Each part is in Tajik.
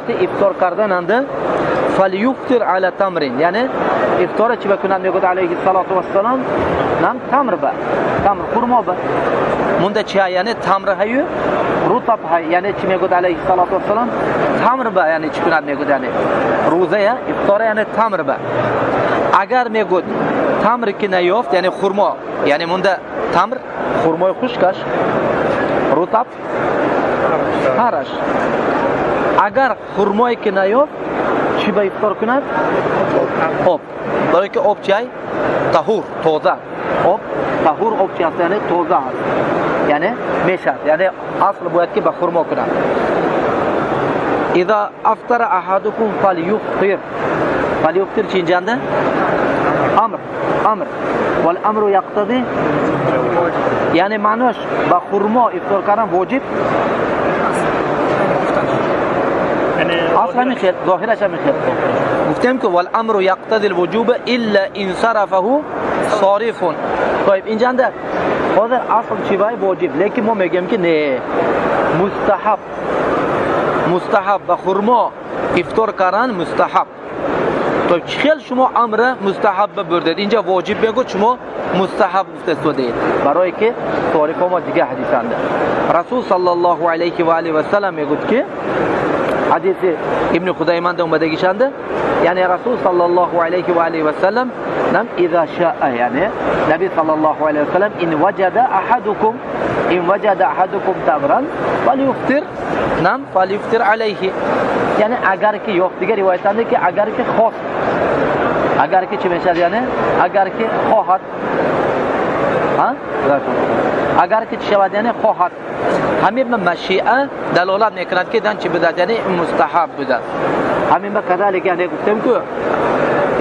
Вақти ифтор кардананда فلیفطر علی تمر، یعنی ифтора чӣ бикунад мегӯяд алайҳи салоту вассалом нам тамр ба тамр хурмо ба мунда чи яъне тамр ҳаю рутаб ҳай яъне чӣ мегӯяд алайҳи салоту вассалом тамр ба яъне чӣ кунад мегӯяд яъне рӯзая ифтора яъне тамр ба агар мегӯяд тамр ки наёфт яъне хурмо яъне мунда тамр хурмои хушкаш рутаб тараш агар хурмое ки наёфт чӣ ба ифтор кунад об барои ки об чиай таҳур тоза об таҳур об чи аст яъне тоза аст яъне мешавад яъне асл бояд ки ба хурмо кунад إذا أفطر أحدكم فليفطر فليفطر чи инҷанда амр амр والأمر يقتضي яъне маънош ба хурмо ифтор кардан воҷиб асл ҳамин хел зоҳираш ҳамин хел гуфтем ки والأمر يقتضي الوجوب إلا إن صرفه صارف. طيب инҷанда ҳозир асл чи вай воҷиб лекин мо мегӯем ки не мустаҳаб мустаҳаб ба хурмо ифтор кардан мустаҳаб. То чӣ хел шумо амра мустаҳаб бибурдед инҷа воҷиб мегӯд шумо мустаҳаб гуфтастодед барое ки сорифо мо дига ҳадисанда расул саллаллоҳу алайҳи ва алиҳи васалам мегӯд ки ҳадиси ибни худайманда омадагишанда яъне расул саллаллоҳу алайҳи ва алиҳи васалам нам إذا شاء яъне наби саллаллоҳу алайҳи васалам إن وجد أحدكم إن وجد أحدكم تمرا فليفطر нам فليفطر عليه яъне агар ки ёфт дигар ривоятанда ки агар ки хост агар ки чӣ мешавад яъне агар ки хоҳад агар ки чӣ шавад яъне хоҳад ҳамин ба машиа далолат мекунад ки дан чӣ будад яъне мустаҳаб будад ҳамин ба كذلك яъне гуфтем ку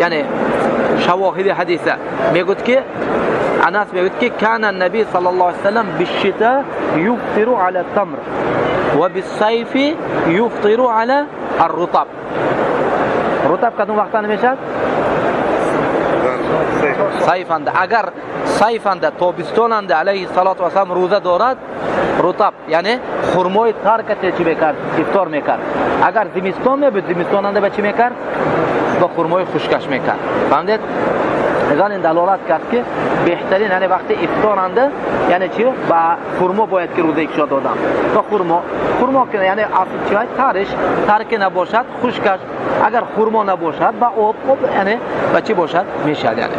яъне шавоҳиди ҳадиса мегӯд ки анас мегӯд ки كان النبي صلى الله عليه وسلم بالشتاء يفطر على التمر وبالصيف يفطر على الرطب. Рутаб кадом вақта мешавад? Сайфанда. Агар сайфанда тобистонанда алайҳи салоту вассалам рӯза дорад рутаб яъне хурмои тарка чӣ мекард ифтор мекард агар зимистон мебуд зимистонанда ба чӣ мекард ба хурмои хушкаш мекард фаҳмидед изан ин далолат кард ки беҳтарин яъне вақти ифторанда яъне чи ба хурмо бояд ки рӯза кушод одам ба хурмо хурмо яъне асл чи тариш тарки набошад хушкаш агар хурмо набошад ба об об яъне ба чӣ бошад мешавад яъне.